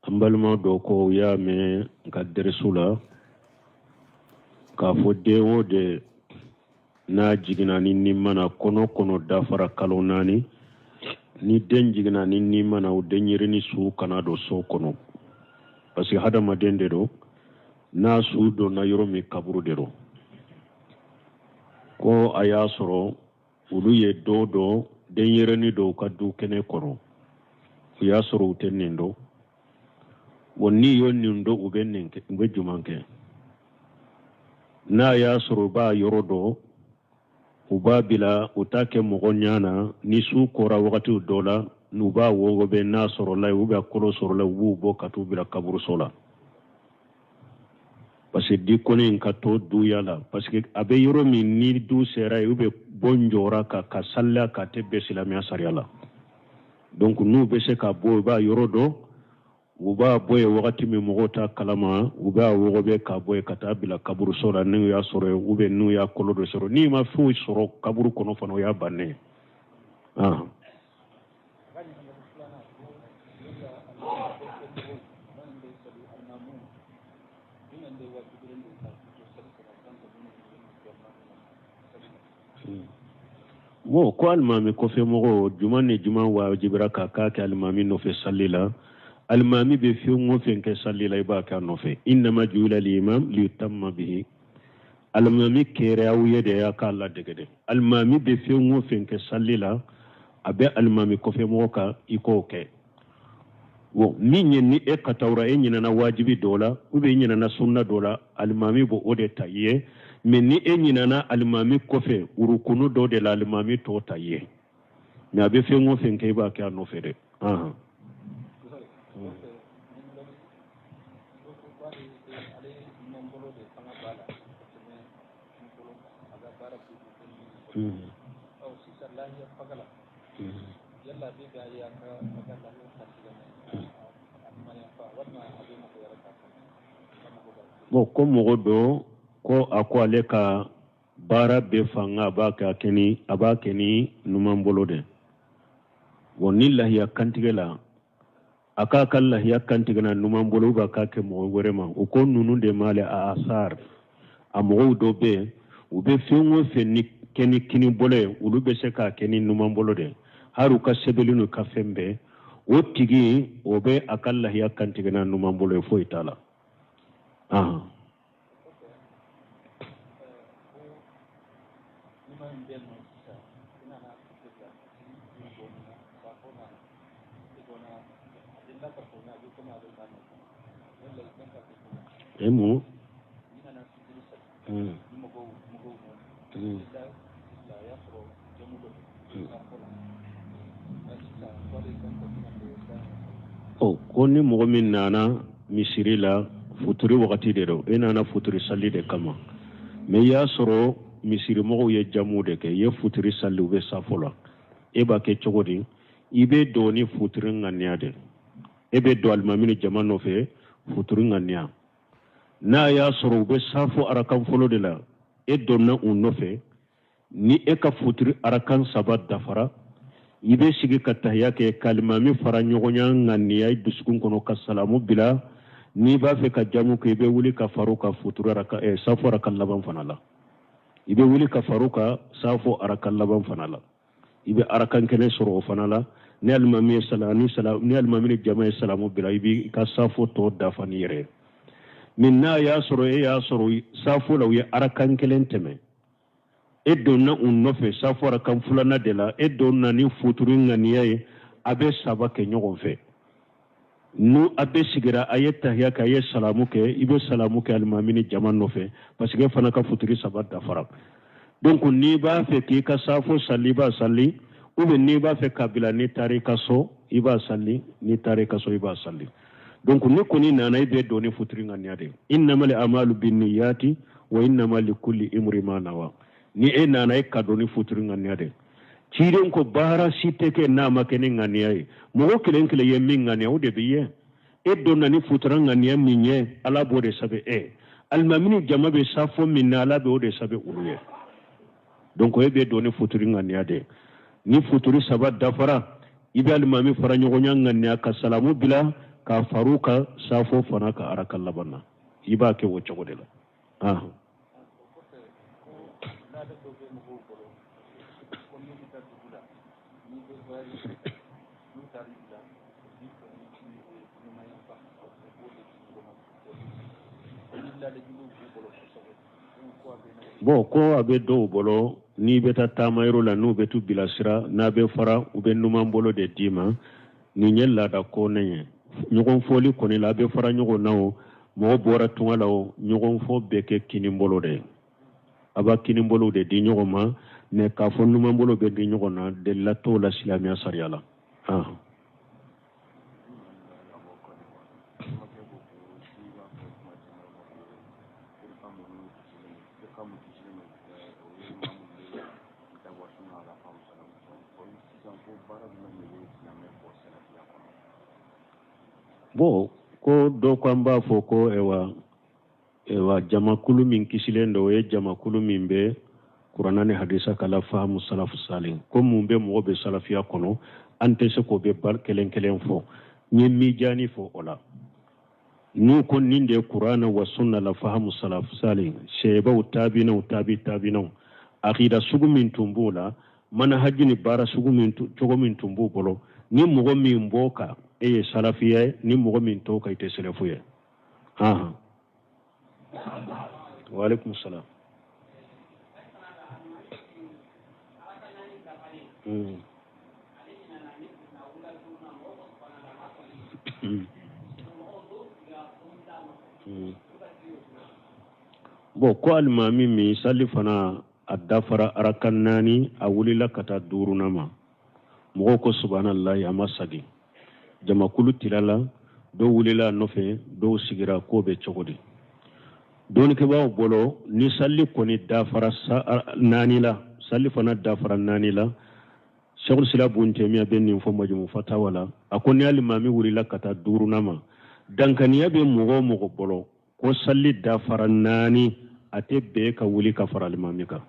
An balima dɔ ko u y'a mɛn n ka dɛrɛsu la k'a fɔ den o den n'a jiginna ni ni ma na kɔnɔ kɔnɔ dafara kalo 4, ni den jiginna ni ni ma na, o denyɛrɛnin su kana don so kɔnɔ, parce que hadamaden de don, n'a su donna yɔrɔ min, kaburu de don. Ko a y'a sɔrɔ olu ye dɔ dɔn, denyɛrɛnin dɔw ka du kɛnɛ kɔnɔ, u y'a sɔrɔ u tɛ nin dɔn. Wa n'i y'o nin dɔn, u bɛ nin kɛ, u bɛ juman kɛ? N'a y'a sɔrɔ u b'a yɔrɔ dɔn, u b'a bila, u t'a kɛ mɔgɔ ɲɛ na. Ni su kora wagatiw dɔ la, n'u b'a wɔgɔbɛ, n'a sɔrɔla u bɛ kolo sɔrɔla, u b'u bɔ ka t'u bila kaburuso la, parce que di kɔnɛ in ka to duya la, parce que a bɛ yɔrɔ min, ni du sera yen, u bɛ bɔ jɔra ka saliya ka tɛ bɛn silamɛya sariya la. Donc n'u bɛ se ka bɔ, u b'a yɔrɔ dɔn, u b'a bɔ yen wagati min mɔgɔw t'a kalama, u b'a wɔgɔbɛ ka bɔ yen ka taa bila kaburuso la, n'u y'a sɔrɔ yen, ou bien n'u y'a kolo dɔ sɔrɔ. N'i ma foyi sɔrɔ kaburu kɔnɔ fana, o y'a bannen ye. Ah. Bon, ko alimami kɔfɛ mɔgɔw, juma ni juma wajibira ka k'a kɛ alimami nɔfɛ sali la. Alimami bɛ fɛn o fɛn kɛ sali la, i b'a kɛ a nɔfɛ. Innama ju'ila al-imam liyutamma bihi. Alimami kɛra aw ye de, y'a k'a ladege dɛ. Alimami bɛ fɛn o fɛn kɛ sali la, a bɛ alimami kɔfɛ mɔgɔ kan, i k'o kɛ. Bon, min ye ni e katawura, e ɲinɛna wajibi dɔ la, ou bien e ɲinɛna sunna dɔ la, alimami b'o o de ta i ye. Mais ni e ɲinɛna alimami kɔfɛ urukunu dɔ de la, alimami t'o ta i ye. Mais a bɛ fɛn o fɛn kɛ, i b'a kɛ a nɔfɛ dɛ. Bon, ko mɔgɔ dɔ ko a ko ale ka baara bɛɛ fanga, a b'a kɛ kɛ ni a b'a kɛ ni numan bolo de. Bon, ni lahiya kantigɛ la, a k'a ka lahiya kantigɛ na numan bolo, b'a k'a kɛ mɔgɔ wɛrɛ ma. U ko ninnu de ma le a asar, a mɔgɔw dɔ bɛ yen, u bɛ fɛn o fɛn ni kɛ ni kini bolo ye, olu bɛ se k'a kɛ ni numan bolo de, hali u ka sɛbɛnni n'u ka fɛn bɛɛ. O tigi o bɛ a ka lahiya kantigɛ na numan bolo ye, foyi t'a la. E mun? Ɔ, ko ni mɔgɔ min nana misiri la, futuri wagati de don, e nana futuri sali de kama, mais i y'a sɔrɔ misiri mɔgɔw ye jamu de kɛ, i ye futuri sali, u bɛ safo la, e b'a kɛ cogo di? I bɛ don ni futuri ŋaniya de. E bɛ don alimami ni jama nɔfɛ futuri ŋaniya. N'a y'a sɔrɔ u bɛ safo arakan fɔlɔ de la, e donna u nɔfɛ, ni e ka futuri arakan saba dafara, i bɛ sigi ka tahiya kɛ, ka alimami fara ɲɔgɔnya ŋaniya i dusukun kɔnɔ, ka salamu bila. N'i b'a fɛ ka jamu kɛ, i bɛ wuli ka far'u kan futuri araka safo arakan laban fana la. I bɛ wuli ka far'u kan safo arakan laban fana la. I bɛ arakan kelen sɔrɔ o fana la. Ni alimami ye sala ni sala ni alimami ni jama ye salamu bila, i b'i ka safo tɔ dafa n'i yɛrɛ ye. Mais n'a y'a sɔrɔ e y'a sɔrɔ safo la, u ye arakan kelen tɛmɛ, e donna u nɔfɛ safo arakan filanan de la, e donna ni futuri ŋaniya ye, a bɛ saba kɛ ɲɔgɔn fɛ. N'u a bɛ sigira, a ye tahiya kɛ, a ye salamu kɛ, i bɛ salamu kɛ alimami ni jama nɔfɛ, parce que e fana ka futuri saba dafara. Donc n'i b'a fɛ k'i ka safo sali, i b'a sali, ou bien n'i b'a fɛ ka bila, n'i taara i ka so, i b'a sali, n'i taara i ka so, i b'a sali. Donc ni kɔni nana, i bɛ don ni futuri ŋaniya de. Innamal amalu binniyati wa innama likulli imri ma nawa. Ni e nana, e ka don ni futuri ŋaniya de. Ciden ko baara si tɛ kɛ n'a ma kɛ ni ŋaniya ye. Mɔgɔ kelen kelen ye min ŋaniya, o de bɛ ye. E donna ni futura ŋaniya min ye, Ala b'o de sɛbɛn e. Alimami ni jama bɛ safo min na, Ala bɛ o de sɛbɛn olu ye. Donc e bɛ don ni futuri ŋaniya de. Ni futuri saba dafara, i bɛ alimami fara ɲɔgɔnya ŋaniya, ka salamu bila. ka far'u kan safo fana kan araka laban na. I b'a kɛ o cogo de la. Ah. Bon, ko a bɛ dɔw bolo, n'i bɛ taa taamayɔrɔ la, n'u bɛ t'u bilasira, n'a bɛ fara, u bɛ numan bolo de d'i ma. Nin ye laada ko ne ye. Ɲɔgɔn fɔli kɔni la, a bɛ fara ɲɔgɔn na o, mɔgɔ bɔra tunga la o, ɲɔgɔn fɔ bɛ kɛ kinin bolo de ye. A b'a kinin bolo de di ɲɔgɔn ma. Mais k'a fɔ numan bolo bɛ di ɲɔgɔn na, delila t'o la silamɛya sariya la. Bon, ko dɔ ko an b'a fɔ ko ewa ewa jamakulu min kisilen don, o ye jamakulu min bɛ Kurana ni hadisa kan ala fahamu salafu salih. Ko mun bɛ mɔgɔ bɛ salafiya kɔnɔ, an tɛ se k'o bɛ bari kelen kelen fɔ. N ye mijani fɔ o la. N'u ko nin de ye Kurana wa sunna la fahamu salafu salih, seebaw, tabinaw, tabi tabinaw, akida sugu min tun b'o la, manahaji ni baara sugu min cogo min tun b'u bolo, ni mɔgɔ min b'o kan, e ye salafiya ye. Ni mɔgɔ min t'o kan, i tɛ sɛlɛfu ye. Han, waaleykum salam. Bon, ko alimami min sali fana a dafara araka naani, a wulila ka taa duurunan ma, mɔgɔw ko subahanallahi, a ma sagi. Jamakulu tilala, dɔw wulila a nɔfɛ, dɔw sigira. K'o bɛ cogo di? Dɔnnikɛbaaw bolo, ni sali kɔni dafara naani la, sali fana dafara naani la, Sɛkul Islam Bun Tɛmiya bɛ nin fɔ Majumu Fatawa la. A ko ni alimami wulila ka taa duurunan ma, dankaniya bɛ mɔgɔ o mɔgɔ bolo ko sali dafara naani, a tɛ bɛn ka wuli ka fara alimami kan.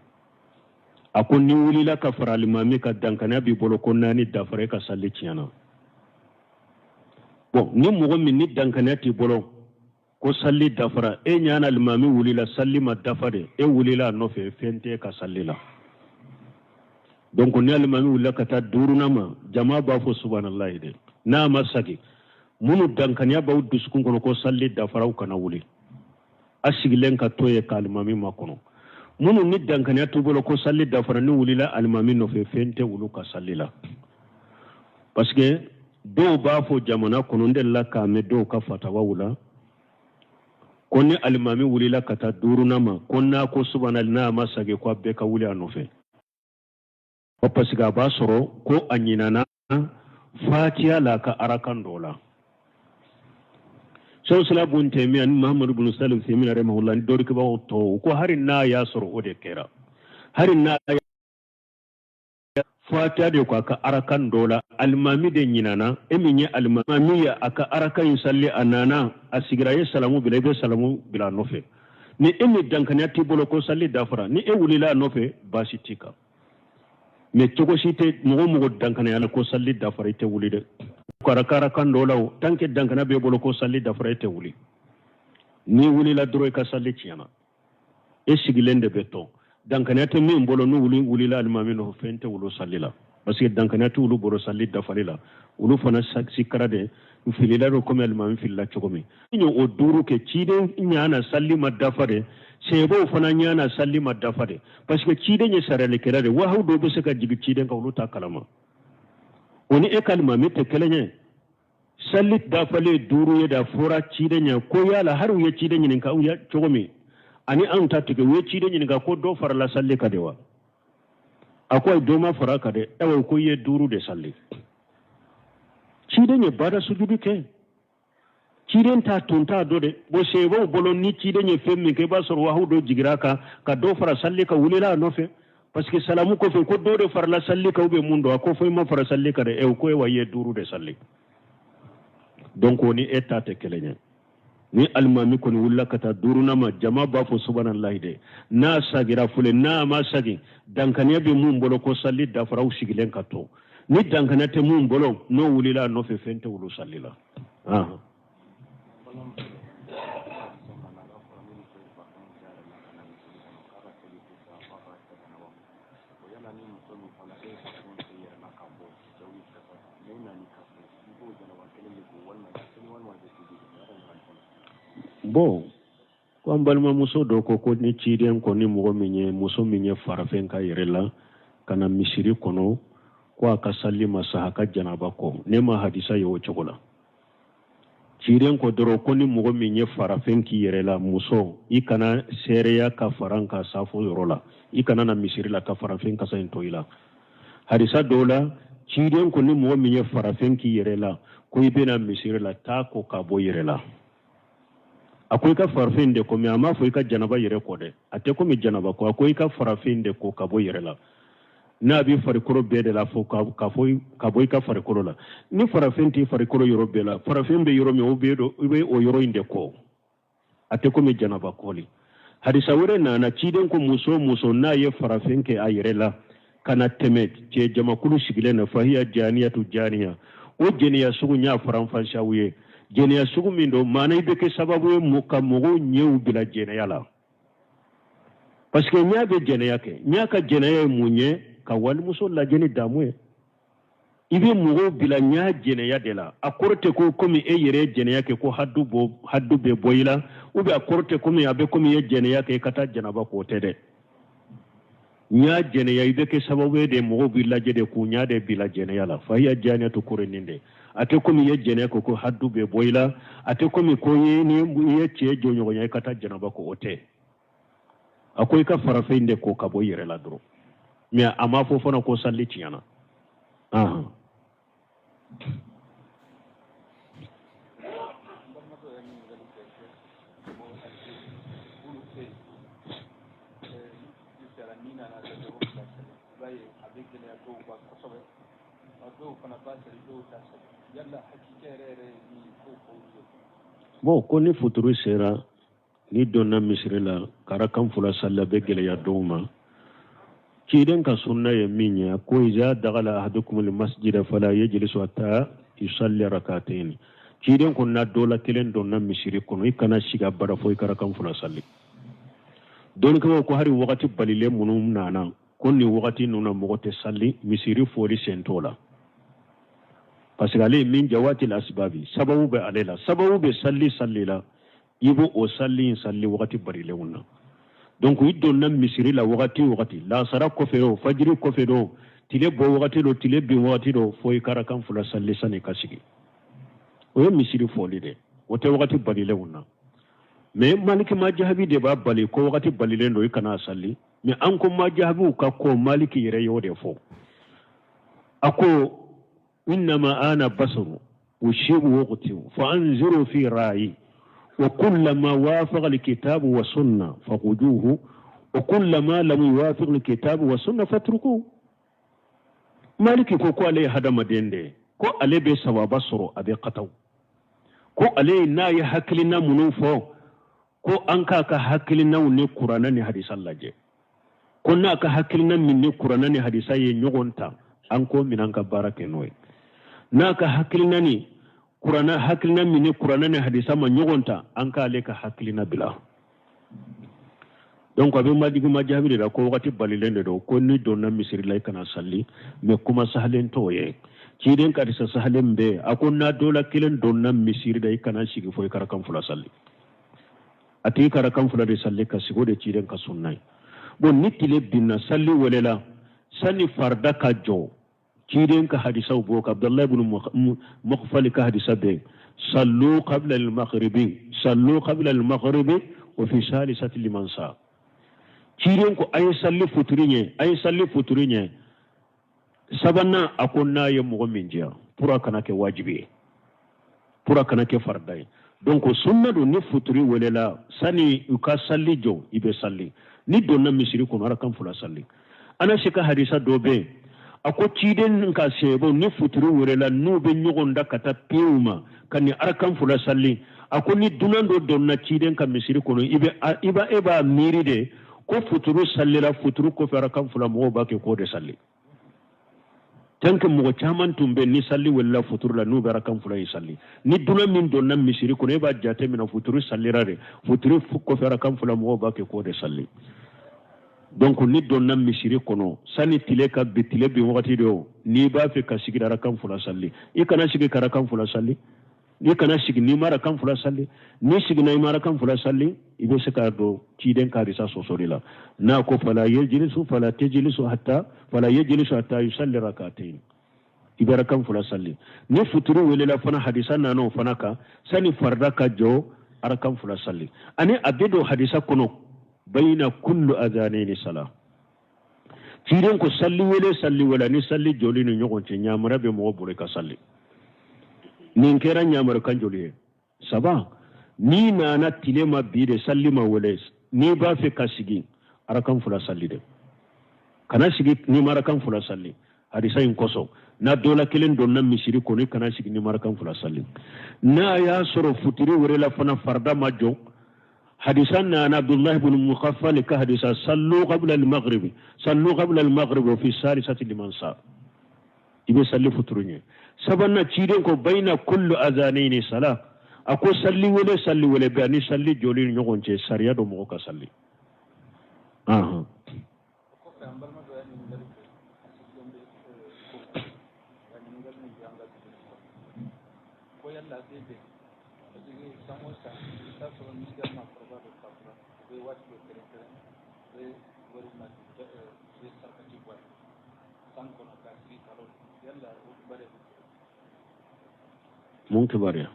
A ko ni wulila ka fara alimami kan, dankaniya b'i bolo ko naani dafara, e ka sali tiɲɛna. Bon, ni mɔgɔ min ni dankaniya t'i bolo ko sali dafara, e ɲana alimami wulila, sali ma dafa de, e wulila a nɔfɛ, fɛn tɛ ka sali la. Donc ni alimami wulila ka taa duurunan ma, jama b'a fɔ subahanallahi de. N'a ma sagi, minnu dankaniya b'aw dusukun kɔnɔ ko sali dafara, aw kana wuli, a sigilen ka to ye ka alimami makɔnɔ. Minnu ni dankaniya t'u bolo ko sali dafara, ni wulila alimami nɔfɛ, fɛn tɛ wulu ka sali la. Parce que dɔw b'a fɔ jamana kɔnɔ, n delila k'a mɛn dɔw ka fatawaw la, ko ni alimami wulila ka taa duurunan ma, ko n'a ko subahana, n'a ma sagi, ko a bɛɛ ka wuli a nɔfɛ, ko parce que a b'a sɔrɔ ko a ɲinana fatiya la ka arakan dɔ la. Sɛku Islam Bun Tɛmiya ni Mahamadu bin Salih Uthaymin rahimahullah ni dɔnnikɛbagaw tɔw ko hari n'a y'a sɔrɔ o de kɛra, hari n'a fatiya de ko a ka arakan dɔ la, alimami de ɲinana, e min ye alimami ye, a ka arakan in sali, a nana a sigira, a ye salamu bila, i bɛ salamu bila a nɔfɛ. Ni e min dankaniya t'i bolo ko sali dafara, ni e wulila a nɔfɛ, baasi t'i kan. Mais cogo si tɛ mɔgɔ o mɔgɔ dankaniya la ko sali dafara, i tɛ wuli dɛ. Kara arakan dɔ la o, tant que dankaniya b'e bolo ko sali dafara, e tɛ wuli. N'i wulila dɔrɔn, i ka sali tiɲɛna, e sigilen de bɛ to. Dankaniya tɛ min bolo, n'u wuli wulila alimami nɔfɛ, fɛn tɛ wulu sali la, parce que dankaniya tɛ olu bolo sali dafali la. Olu fana sikara de filila don, komi alimami filila cogo min. N ye o duuru kɛ ciden ɲana, sali ma dafa de. Seebaw fana ɲana, sali ma dafa de, parce que ciden ye sariyalikɛla de. Wahawu dɔw bɛ se ka jigin ciden kan, olu t'a kalama. O ni e ka alimami tɛ kelen ye. Sali dafalen duuru ye da fɔra ciden ɲɛ ko yala hari u ye ciden ɲininka u ye cogo min ani anw ta tigɛ. U ye ciden ɲininka ko dɔ farala sali kan de wa? A ko ayi, dɔ ma fara kan dɛ. Ayiwa, ko i ye duuru de sali. Ciden ye bada sujudi kɛ, ciden t'a tun t'a dɔn de. Bon, seebaw bolo, ni ciden ye fɛn min kɛ, i b'a sɔrɔ wahawu dɔ jigira a kan ka dɔ fara sali kan, wulila a nɔfɛ, parce que salamu kɔfɛ ko dɔ de farala sali kan, u bɛ mun dɔn? A ko foyi ma fara sali kan dɛ. Ɛ, ko e wa i ye duuru de sali. Donc o ni e ta tɛ kelen ye. Ni alimami kɔni wulila ka taa duurunan ma, jama b'a fɔ subahanallahi de. N'a sagira fole, n'a ma sagi, dankaniya bɛ mun bolo ko sali dafara, u sigilen ka to. Ni dankaniya tɛ mun bolo, n'o wulila a nɔfɛ, fɛn tɛ wulu sali la. Bon, ko an balimamuso dɔ ko ko ni ciden ko ni mɔgɔ min ye muso min ye farafɛn k'a yɛrɛ la ka na misiri kɔnɔ, ko a ka sali ma saha, ka janaba ko. Ne ma hadisa ye o cogo la. Ciden ko dɔrɔn ko ni mɔgɔ min ye farafɛn k'i yɛrɛ la, muso, i kana seereya ka fara n kan safo yɔrɔ la, i kana na misiri la ka farafɛn kasa in to i la. Hadisa dɔw la, ciden ko ni mɔgɔ min ye farafɛn k'i yɛrɛ la, ko i bɛna misiri la, taa ko ka bɔ yɛrɛ la. A ko i ka farafin de ko, mais a m'a fɔ i ka janaba yɛrɛ ko dɛ. A tɛ komi janaba ko, a ko i ka farafin de ko ka bɔ yɛrɛ la. N'a b'i farikolo bɛɛ de la, fo ka fɔ ka bɔ i ka farikolo la. Ni farafin t'i farikolo yɔrɔ bɛɛ la, farafin bɛ yɔrɔ min, o bɛ i bɛ o yɔrɔ in de ko. A tɛ komi janaba koli. Hadisa wɛrɛ nana, ciden ko muso o muso n'a ye farafin kɛ a yɛrɛ la ka na tɛmɛ cɛ jamakulu sigilen na, fahiya janiyatu janiya, o jɛnɛya sugu y'a faranfasiyaw ye. Jɛnɛya sugu min don, maana i bɛ kɛ sababu ye ka mɔgɔw ɲɛw bila jɛnɛya la, parce que ɲɛ bɛ jɛnɛya kɛ. Ɲɛ ka jɛnɛya ye mun ye? Ka walimuso lajɛ ni damu ye. I bɛ mɔgɔw bila ɲɛ jɛnɛya de la. A kɔrɔ tɛ ko komi e yɛrɛ ye jɛnɛya kɛ ko hadu bɔ, hadu bɛ bɔ i la, ou bien a kɔrɔ tɛ komi a bɛ komi i ye jɛnɛya kɛ i ka taa janaba k'o tɛ dɛ. Ɲɛ jɛnɛya, i bɛ kɛ sababu ye de mɔgɔw b'i lajɛ de k'u ɲɛ de bila jɛnɛya la. Fahiya janiyatu kɔrɔ nin de. A tɛ komi i ye jɛnɛya kɛ ko hadu bɛ bɔ i la. A tɛ komi ko i ni i ye cɛ jɔɲɔgɔnya i ka taa janaba ko, o tɛ. A ko i ka farafin de ko ka bɔ i yɛrɛ la dɔrɔn, mais a m'a fɔ fana ko sali tiɲɛna. Ahan. Bon, ko ni futuru sera, ni donna misiri la ka rakan fila sali, a bɛ gɛlɛya dɔw ma. Ciden ka sunna ye min ye, ko iza dakala ahadukum almasjida fala yajlisu hatta yusalli rakatayn. Ciden ko n'a dɔ la kelen donna misiri kɔnɔ, i kana sigi abada fo i ka rakan fila sali. Dɔnnikɛlaw ko hari wagati balilen minnu nana ko nin wagati ninnu na mɔgɔ tɛ sali, misiri fɔli sen t'o la, parce que ale ye min jawazil asbabi, sababu bɛ ale la, sababu bɛ sali sali la, i b'o o sali in sali wagati balilenw na. Donc i donna misiri la wagati o wagati, lasara kɔfɛ o, fajiri kɔfɛ do, tile bɔ wagati do, tile bin wagati do, fo i ka rakan fila sali sani ka sigi. O ye misiri fɔli de, o tɛ wagati balilenw na. Mais maliki majahabi de b'a bali ko wagati balilen don, i kana sali. Mais an ko majahabiw ka ko maliki yɛrɛ y'o de fɔ. A ko innama ana basaru usibu waqti fa anzuru fi ra'yi wa kullama wafaqa alkitabu wa sunna fakhuduhu wa kullama lam yuwafiq alkitabu wa sunna fatruku. Maliki ko ko ale ye hadamaden de ye, ko ale bɛ sawaba sɔrɔ, a bɛ kataw. Ko ale n'a ye hakilina minnu fɔ, ko an k'a ka hakilinaw ni kuranɛ ni hadisa lajɛ. Ko n'a ka hakilina min ni kuranɛ ni hadisa ye ɲɔgɔn ta, an k'o minɛ, an ka baara kɛ n'o ye. N'a ka hakilina ni kuranɛ, hakilina min ni kuranɛ ni hadisa ma ɲɔgɔn ta, an k'ale ka hakilina bila. Donc a bɛ maliki majahabi de la ko wagati balilen de don, ko ni donna misiri la i kana sali. Mais kuma sahalen t'o ye. Ciden ka hadisa sahalen bɛ, a ko n'a dɔ la kelen donna misiri la, i kana sigi fo i ka rakan fila sali. A tigi ka rakan fila de sali ka sigi, o de ciden ka sunna ye. Bon, ni tile binna, sali welela, sani farida ka jɔ, ciden ka hadisaw b'o kan. Abdullahi ibn Mughfal ka hadisa bɛ yen: sallu qabla al-maghribi, sallu qabla al-maghribi wa fi salisati liman sa. Ciden ko a ye sali futuri ɲɛ, a ye sali futuri ɲɛ sabanan. A ko n'a ye mɔgɔ min diya, pour a kana kɛ wajibi ye, pour a kana kɛ farida ye. Donc sunna don, ni futuri welela, sani u ka sali jɔ, i bɛ sali. Ni donna misiri kɔnɔ, arakan fila sali. Anasi ka hadisa dɔ bɛ yen, a ko ciden ka sahabaw, ni futuri welela, n'u bɛ ɲɔgɔn da ka taa piyew ma ka nin arakan fila sali. A ko ni dunan dɔ donna ciden ka misiri kɔnɔ, i bɛ i b'a e b'a miiri de ko futuru salila, futuru kɔfɛ arakan fila, mɔgɔw b'a kɛ k'o de sali. Tant que mɔgɔ caman tun bɛ ni sali welela futuru la, n'u bɛ arakan fila in sali, ni dunan min donna misiri kɔnɔ, e b'a jate minɛ futuru salira de. Futuru kɔfɛ arakan fila, mɔgɔw b'a kɛ k'o de sali. Donc n'i donna misiri kɔnɔ sani tile ka bin, tile bin wagati de o, n'i b'a fɛ ka sigi arakan fila sali, i kana sigi ka arakan fila sali. N'i kana sigi n'i ma arakan fila sali, n'i siginna i ma arakan fila sali, i bɛ se k'a dɔn ciden ka hadisa sɔsɔli la n'a ko fala yejilisu fala tejilisu hatta fala yejilisu hatta yusalli rakatayn, i bɛ arakan fila sali. Ni futuru welela fana, hadisa nana o fana kan, sani farida ka jɔ, arakan fila sali. Ani a bɛ don hadisa kɔnɔ bayina kullu adhanaini sala, ciden ko sali wele sali wele ni sali jɔli ni ɲɔgɔn cɛ, ɲamara bɛ mɔgɔ bolo i ka sali. Nin kɛra ɲamarukan joli ye? Saba. N'i nana tile ma bin de, sali ma wele, n'i b'a fɛ ka sigi, arakan fila sali dɛ. Kana sigi n'i ma arakan fila sali. Hadisa in kosɔn, n'a dɔ la kelen donna misiri kɔnɔ, i kana sigi n'i ma arakan fila sali. N'a y'a sɔrɔ futiri welela fana, farida ma jɔ, hadisa nana Abdullahi ibn Mughaffal ka hadisa, sallu qabla al-maghribi, sallu qabla al-maghribi wa fi salisati liman sa, i bɛ sali futuru ɲɛ. Sabanan, ciden ko bayina kullu azanaini sala, a ko sali wele sali wele bɛ ani sali jɔli ni ɲɔgɔn cɛ, sariya don mɔgɔ ka sali. Ahan. Kɔfɛ, an balima dɔ y'a ɲininkali kɛ, a sigilen bɛ ko ka ɲininkali min bɛ an ka dugu kɔnɔ, ko yala a bɛ bɛn, parce que san o san, i bɛ taa sɔrɔ n'i ka maakɔrɔba dɔ fatura, u bɛ waati dɔ kɛrɛnkɛrɛn, u bɛ wari na, u bɛ sarakati bɔ a ye san kɔnɔ k'a sigi kalo. Yala o kibaruya bɛ cogo di? Mun kibaruya?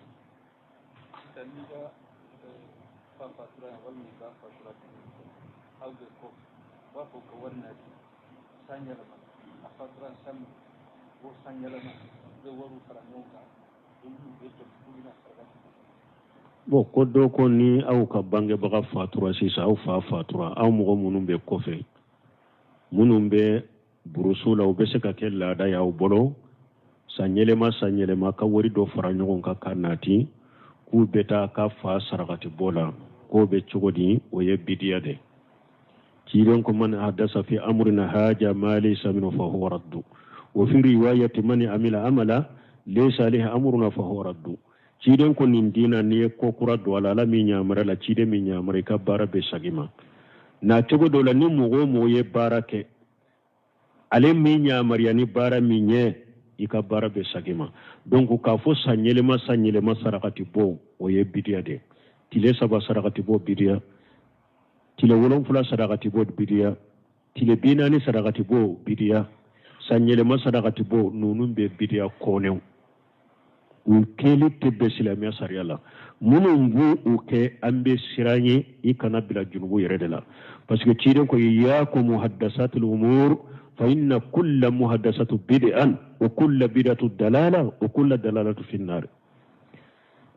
Sisan n'i ka fa fatura yan walima i ba fatura, aw bɛ kɔ, u b'a fɔ ka wari nati san yɛlɛma, a fatura san min o san yɛlɛma, u bɛ wariw fara ɲɔgɔn kan, olu bɛ tɔ k'u bɛna saraka. Bon, ko dɔ ko ni aw ka bangebaga fatura sisan, aw fa fatura, aw mɔgɔ minnu bɛ kɔfɛ, minnu bɛ burusu la, u bɛ se ka kɛ laada y'aw bolo san yɛlɛma san yɛlɛma ka wari dɔ fara ɲɔgɔn kan ka nati k'u bɛ taa ka fa sarakati bɔ la, k'o bɛ cogo di? O ye bidiya de. Ciden ko man ahdasa fi amrina haja ma laysa minhu fa huwa raddu, wa fi riwayati man amila amala laysa alayhi amruna fa huwa raddu. Ciden ko nin diina, n'i ye ko kura don a la, Ala m'i yamari la, ciden m'i yamari, i ka baara bɛ sagi ma. Na cogo dɔ la, ni mɔgɔ o mɔgɔ ye baara kɛ, ale m'i yamaruya ni baara min ye, i ka baara bɛ sagi ma. Donc k'a fɔ san yɛlɛma san yɛlɛma sarakati bɔ, o ye bidiya de. Tile 3 sarakati bɔ bidiya, tile 7 sarakati bɔ bidiya, tile 40 sarakati bɔ bidiya, san yɛlɛma sarakati bɔ, ninnu bɛ bidiya kɔnɛw. U kɛli tɛ bɛn silamɛya sariya la. Minnu b'u u kɛ, an bɛ siran ye i kana bila junubu yɛrɛ de la, parce que ciden ko iyyakum muhaddasatul umur fa inna kulla muhaddasatu bid'an wa kulla bid'atu dalala wa kulla dalalatu finnar.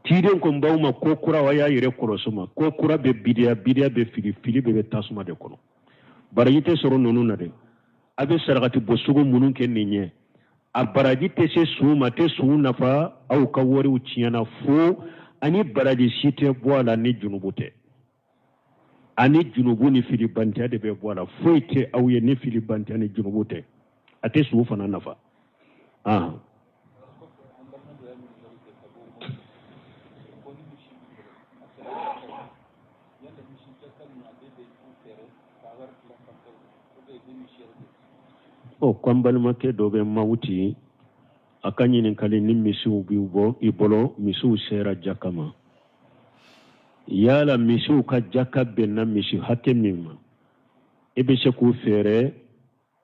Ciden ko n b'aw ma ko kura, wa y'a yɛrɛ kɔlɔsi ma ko kura bɛ bidiya, bidiya bɛ fili, fili bɛɛ bɛ tasuma de kɔnɔ. Baraji tɛ sɔrɔ ninnu na dɛ. A bɛ sarakati bɔ sugu minnu kɛ nin ye, a baraji tɛ se su ma, tɛ su nafa, aw ka wariw tiɲɛna fo, ani baraji si tɛ bɔ a la ni junubu tɛ, ani junubu ni filibantiya de bɛ bɔ a la. Foyi tɛ aw ye ni filibantiya ni junubu tɛ, a tɛ su fana nafa. Kɔfɛ, an balima dɔ y'a ɲininkali kɛ ka bɔ Mopti, ko ni misi b'i bolo, a sera jaka ye, yala misi jaka nin a bɛ bɛn k'u feere k'a wari tila fantanw, ou bien i bɛ misi yɛrɛ de? Ɔ, ko an balimakɛ dɔ bɛ Mawuti, a ka ɲininkali, ni misiw b'i bɔ i bolo, misiw sera jaka ma, yala misiw ka jaka bɛnna misi hakɛ min ma, i bɛ se k'u feere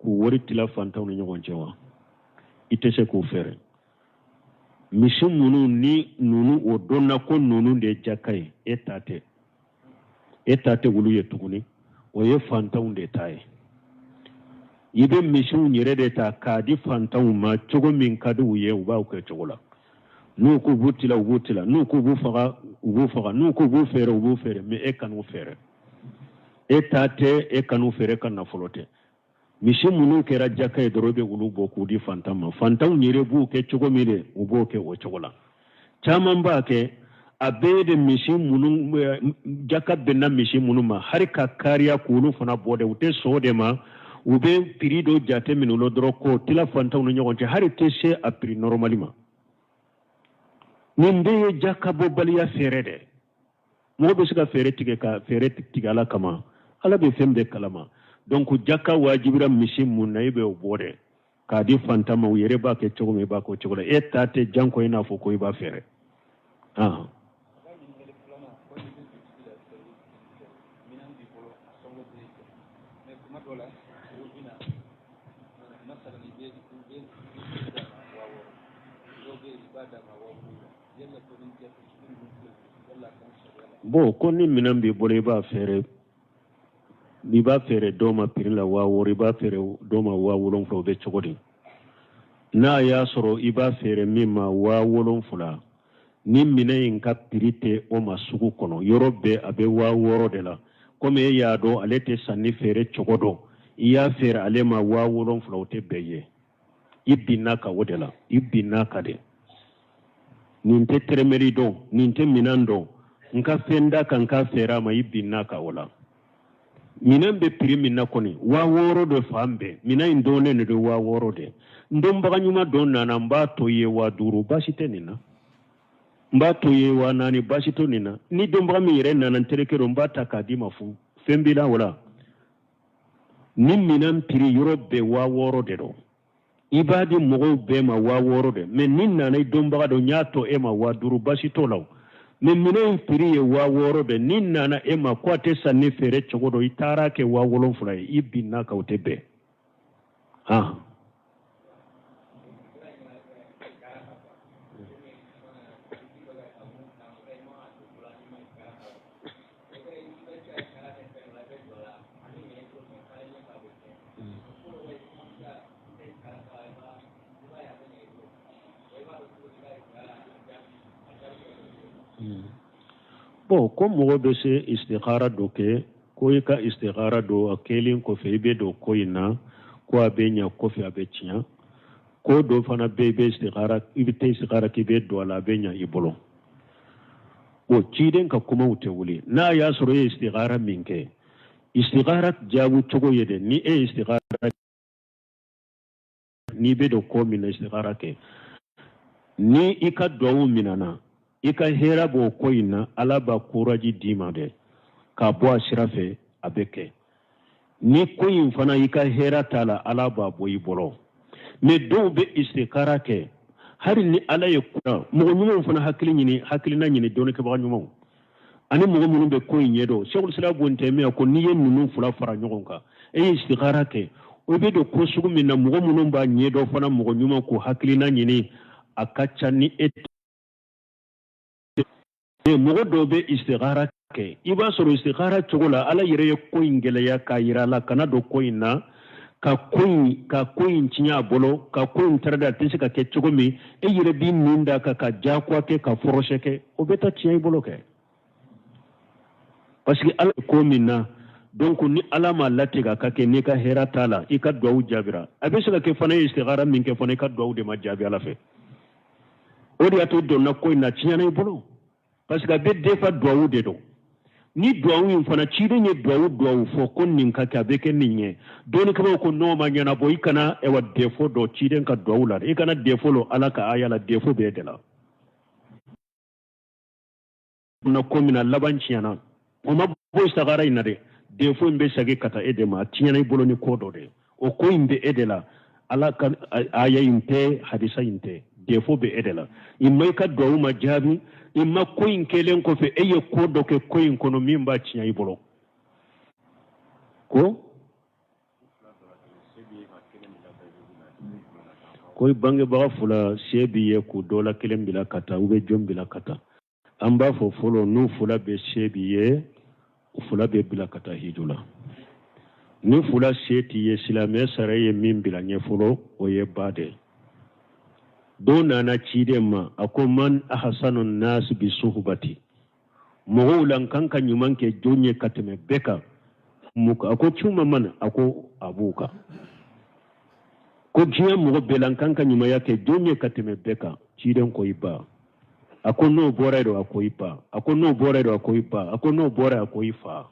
k'u wari tila fantanw ni ɲɔgɔn cɛ wa? I tɛ se k'u feere. Misi minnu ni ninnu o dɔnna ko ninnu de ye jaka ye, e ta tɛ, e ta tɛ olu ye tuguni, o ye fantanw de ta ye. I bɛ misiw yɛrɛ de ta k'a di fantanw ma cogo min ka di u ye, u b'a kɛ cogo la. N'u k'u b'u tila, u b'u tila. N'u k'u b'u faga, u b'u faga. N'u k'u b'u feere, u b'u feere. Mais e kan'u feere, e ta tɛ, e kan'u feere, ka nafolo tɛ. Misi minnu kɛra jaka ye dɔrɔn, i bɛ olu bɔ k'u di fantan ma. Fantanw yɛrɛ b'u kɛ cogo min de, u b'o kɛ o cogo la. Caman b'a kɛ a bɛɛ de, misi minnu jaka bɛnna misi minnu ma, hali ka kariya k'olu fana bɔ dɛ, u tɛ sɔn o de ma. U bɛ prix dɔ jate minɛ o la dɔrɔn k'o tila fantanw ni ɲɔgɔn cɛ, hali tɛ se a prix normal ma. Nin bɛɛ ye jakabɔbaliya fɛɛrɛ dɛ. Mɔgɔ bɛ se ka fɛɛrɛ tigɛ ka fɛɛrɛ tigɛ Ala kama, Ala bɛ fɛn bɛɛ kalama. Donc jaka wajibira misi mun na, i bɛ o bɔ dɛ k'a di fantan ma. U yɛrɛ b'a kɛ cogo min, i b'a k'o cogo la. E ta tɛ janko i n'a fɔ ko i b'a fɛɛrɛ. Bon, ko ni minɛn b'i bolo, i b'a feere, i b'a feere dɔw ma prix la 6000, i b'a feere dɔw ma 7000, o bɛ cogo di? N'a y'a sɔrɔ i b'a feere min ma 7000, ni minɛn in ka prix tɛ o ma sugu kɔnɔ, yɔrɔ bɛɛ a bɛ 6000 de la, komi e y'a dɔn ale tɛ sanni feere cogo dɔn, i y'a feere ale ma 7000, o tɛ bɛn ye. I binna kan o de la, i binna kan de. Nin tɛ tɛrɛmɛli dɔn, nin tɛ minɛn dɔn, n ka fɛn da kan k'a feere a ma, i binna kan o la. Minɛn bɛ prix min na kɔni, 6000 de fan bɛɛ. Minɛn in dɔnnen de don 6000 de. N dɔnbaga ɲuman dɔ nana, n b'a to i ye 5000, baasi tɛ nin na. N b'a to i ye 4000, baasi tɛ nin na. Ni dɔnbaga min yɛrɛ nana, n terikɛ don, n b'a ta k'a d'i ma fu. Fɛn b'i la o la. Ni minɛn prix yɔrɔ bɛɛ 6000 de don, i b'a di mɔgɔw bɛɛ ma 6000 de. Mais ni nana i dɔnbaga dɔ, n y'a to e ma 5000, baasi t'o la o. Mais minɛn in prix ye 6000 de, ni nana e ma ko a tɛ sanni feere cogo dɔ, i taara kɛ 7000 ye, i binna kan, o tɛ bɛn. Bon, ko mɔgɔ bɛ se istikara dɔ kɛ, ko i ka istikara dɔ a kɛlen kɔfɛ, i bɛ don ko in na, ko a bɛ ɲa, kɔfɛ a bɛ tiɲɛ. Ko dɔ fana bɛ i bɛ istikara, i bɛ taa istikara k'i bɛ don a la, a bɛ ɲa i bolo. O ciden ka kumaw tɛ wuli. N'a y'a sɔrɔ e ye istikara min kɛ, istikara jaabi cogo ye dɛ, ni e ye istikara, n'i bɛ don ko min na, istikara kɛ, ni i ka duwawu minɛna, i ka hɛrɛ b'o ko in na, Ala b'a courage d'i ma dɛ k'a bɔ a sira fɛ, a bɛ kɛ. Ni ko in fana i ka hɛrɛ t'a la, Ala b'a bɔ i bolo. Mais dɔw bɛ istikara kɛ, hali ni Ala ye mɔgɔ ɲumanw fana hakili ɲini, hakilina ɲini, dɔnnikɛbaga ɲumanw ani mɔgɔ minnu bɛ ko in ɲɛdɔn. Sɛkul Islam Ibn Taymiya ko n'i ye ninnu fila fara ɲɔgɔn kan, e ye istikara kɛ, o bɛ don ko sugu min na, mɔgɔ minnu b'a ɲɛdɔn fana, mɔgɔ ɲuman k'u hakilina ɲini, a ka ca ni e mɔgɔ dɔw bɛ istikara kɛ, i b'a sɔrɔ istikara cogo la, Ala yɛrɛ ye ko in gɛlɛya k'a yira a la kana don ko in na, ka ko in tiɲɛ a bolo, ka ko in tarada, a tɛ se ka kɛ cogo min, e yɛrɛ b'i nin da kan ka diyagoya kɛ, ka forcé kɛ, o bɛ taa tiɲɛ i bolo kɛ. Parce que Ala ko min na, donc ni Ala m'a latigɛ a ka kɛ, n'i ka hɛrɛ t'a la, i ka duwawu jaabira. A bɛ se ka kɛ fana, e ye istikara min kɛ fana, i ka duwawu de ma jaabi Ala fɛ. O de y'a to donna ko in na, tiɲɛna i bolo. Parce que a bɛ defa duwawu de don. Ni duwawu in fana, ciden ye duwawu fɔ ko nin ka kɛ, a bɛ kɛ nin ye. Dɔnnikɛbaaw ko n'o ma ɲɛnabɔ, i kana ɛwa défaut don ciden ka duwawu la, i kana défaut lɔ Ala ka aya la, défaut bɛɛ de la. Na ko min na laban tiɲɛna, o ma bɔ istikara in na dɛ, défaut in bɛ segin ka taa e de ma, a tiɲɛna i bolo ni ko dɔ de, o ko in bɛ e de la. Ala ka aya in tɛ, hadisa in tɛ, défaut bɛ e de la. I ma i ka duwawu ma jaabi, i ma ko in kɛlen kɔfɛ, e ye ko dɔ kɛ ko in kɔnɔ min b'a tiɲɛ i bolo. Ko ko i bangebaga fila se b'i ye k'u dɔ la kelen bila ka taa, u bɛ jɔn bila ka taa? An b'a fɔ fɔlɔ, n'u fila bɛ se b'i ye, u fila bɛ bila ka taa hiju la. Ni fila se t'i ye, silamɛ sara ye min bila ɲɛ fɔlɔ, o ye ba de ye. Dɔ nana ciden ma, a ko man ahsanu nasi bi suhbati, mɔgɔw la n kan ka ɲuman kɛ jɔn ye ka tɛmɛ bɛɛ kan? A ko cuma man, a ko abuka. Ko diɲɛ mɔgɔ bɛɛ la n kan ka ɲumanya kɛ jɔn ye ka tɛmɛ bɛɛ kan? Ciden ko i ba. A ko n'o bɔra yen, a ko i ba. A ko n'o bɔra yen, a ko i ba. A ko n'o bɔra yen, a ko i fa.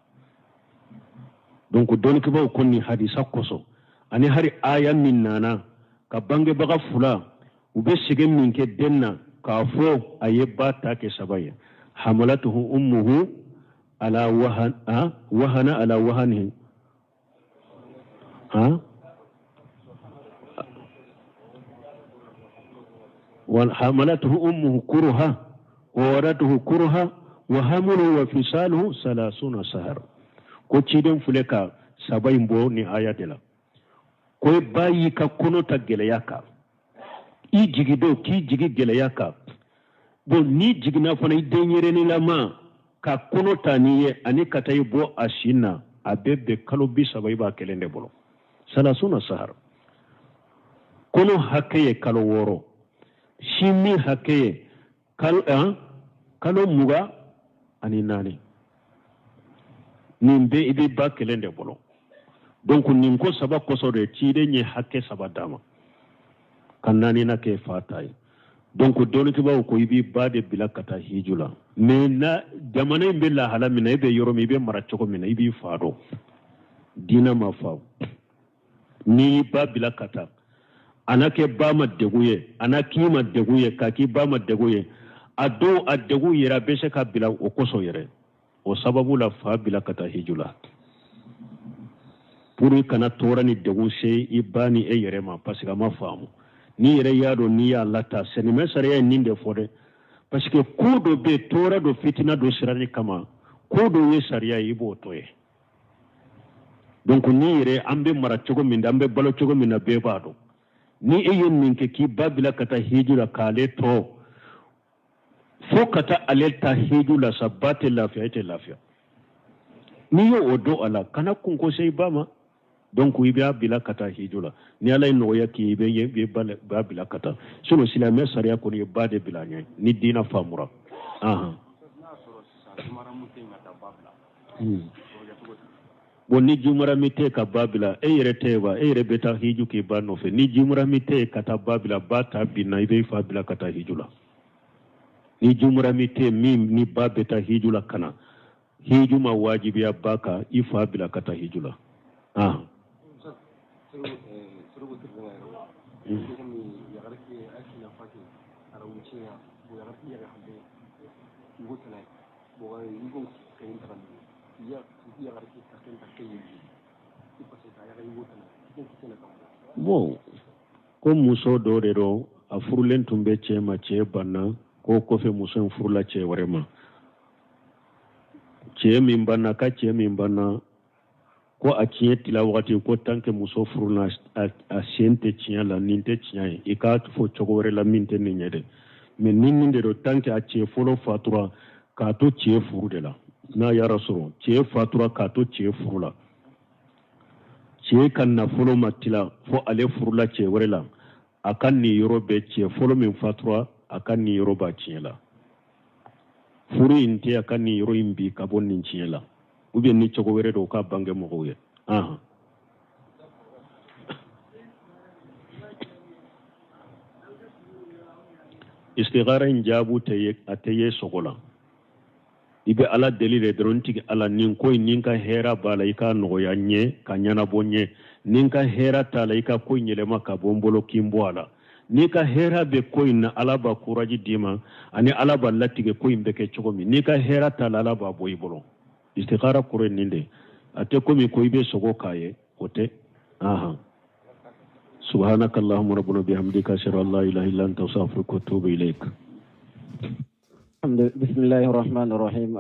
Donc dɔnnikɛbaaw ko nin hadisa kosɔn, Ani hari aya min nana ka bangebaga fila u bɛ sɛgɛn min kɛ den na k'a fɔ a ye ba ta kɛ saba ye, hamalatuhu ummuhu ala wahan wahana ala wahanihi ha wal hamalatuhu ummuhu kuruha wa wadatuhu kuruha wa hamluhu wa fisaluhu salasuna sahar. Ko ciden filɛ ka saba in bɔ nin aya de la, ko i ba y'i ka kɔnɔ ta gɛlɛya kan, i jigi don k'i jigi gɛlɛya kan. Bon, n'i jiginna fana, i denyɛrɛnilama ka kɔnɔ ta n'i ye ani ka taa i bɔ a sin na, a bɛ bɛn kalo 30, i b'a kelen de bolo. Salasuna sahar, kɔnɔ hakɛ ye kalo 6, sin min hakɛ ye kalo 24. Nin bɛɛ i bɛ ba kelen de bolo. Donc nin ko saba kosɔn de ciden ye hakɛ saba d'a ma ka naaninan kɛ fa ta ye. Donc dɔnnikɛbaaw ko i b'i ba de bila ka taa hiju la. Mais na jamana in bɛ lahala min na, e bɛ yɔrɔ min, i bɛ mara cogo min na, i b'i fa dɔn. Diinɛ ma fa n'i y'i ba bila ka taa, a na kɛ ba ma degun ye, a na k'i ma degun ye, k'a k'i ba ma degun ye. A dɔw a degun yɛrɛ a bɛ se ka bila o kosɔn yɛrɛ. O sababu la fa bila ka taa hiju la pour i kana tɔɔrɔ ni degun se i ba ni e yɛrɛ ma, parce que a ma faamu. N'i yɛrɛ y'a dɔn n'i y'a lataa, sɛnɛmɛ sariya ye nin de fɔ dɛ, parce que ko dɔ bɛ yen, tɔɔrɔ dɔ, fitina dɔ siranni kama, ko dɔ ye sariya ye, i b'o to yen. Donc n'i yɛrɛ, an bɛ mara cogo min na, an bɛ balo cogo min na, bɛɛ b'a dɔn. Ni e ye nin kɛ k'i ba bila ka taa hiju la k'ale tɔ fo ka taa ale ta hiju la sa, ba tɛ lafiya, e tɛ lafiya. N'i y'o don a la, kana kunko se i ba ma. Donc i b'a bila ka taa hiju la. Ni Ala ye nɔgɔya k'i ye, i bɛ ba bila ka taa. Sinon silamɛ sariya kɔni ye ba de bila ɲɛ ni diinɛ faamura. Bon, ni jumara mi tɛ ka ba bila, e yɛrɛ tɛ wa, e yɛrɛ bɛ taa hiju k'i ba nɔfɛ. Ni jumara mi tɛ ka taa ba bila, ba ta binna, i bɛ i fa bila ka taa hiju la. Ni jumara mi tɛ min ni ba bɛ taa hiju la, ka na hiju ma wajibiya ba kan, i fa bila ka taa hiju la. Bon, ko muso dɔ de don, a furulen tun bɛ cɛ ma, cɛ banna, ko kɔfɛ muso in furula cɛ wɛrɛ ma. Cɛ min banna, ka cɛ min banna, ko a tiɲɛ tila wagati, ko tant que muso furuna a sen tɛ tiɲɛ la. Nin tɛ tiɲɛ ye, i k'a fɔ cogo wɛrɛ la min tɛ nin ye dɛ. Mais ni nin de don, tant que a cɛ fɔlɔ fatura k'a to cɛ furu de la, n'a y'a sɔrɔ cɛ fatura k'a to cɛ furu la, cɛ ka nafolo ma tila fo ale furula cɛ wɛrɛ la, a ka nin yɔrɔ bɛ cɛ fɔlɔ min fatura, a ka nin yɔrɔ b'a tiɲɛ la. Furu in tɛ a ka nin yɔrɔ in bi ka bɔ nin tiɲɛ la, ou bien ni cogo wɛrɛ don, u ka bange mɔgɔw ye. Istighara in jaabu tɛ ye, a tɛ ye sogo la. I bɛ Ala deli de dɔrɔn, tigi Ala, nin ko in, nin ka hɛrɛ b'a la, i k'a nɔgɔya n ye ka ɲɛnabɔ n ye. Nin ka hɛrɛ t'a la, i ka ko in yɛlɛma ka bɔ n bolo k'i bɔ a la. N'i ka hɛrɛ bɛ ko in na, Ala b'a courage d'i ma, ani Ala b'a latigɛ ko in bɛ kɛ cogo min. N'i ka hɛrɛ t'a la, Ala b'a bɔ i bolo. Istikhara kɔrɔ ye nin de, a tɛ komi ko i bɛ sogo k'a ye, o tɛ. Subhanaka allahumma rabbana bihamdika, ashhadu an la ilaha illa anta, astaghfiruka wa atubu ilaik. Bismillahir rahmanir rahim.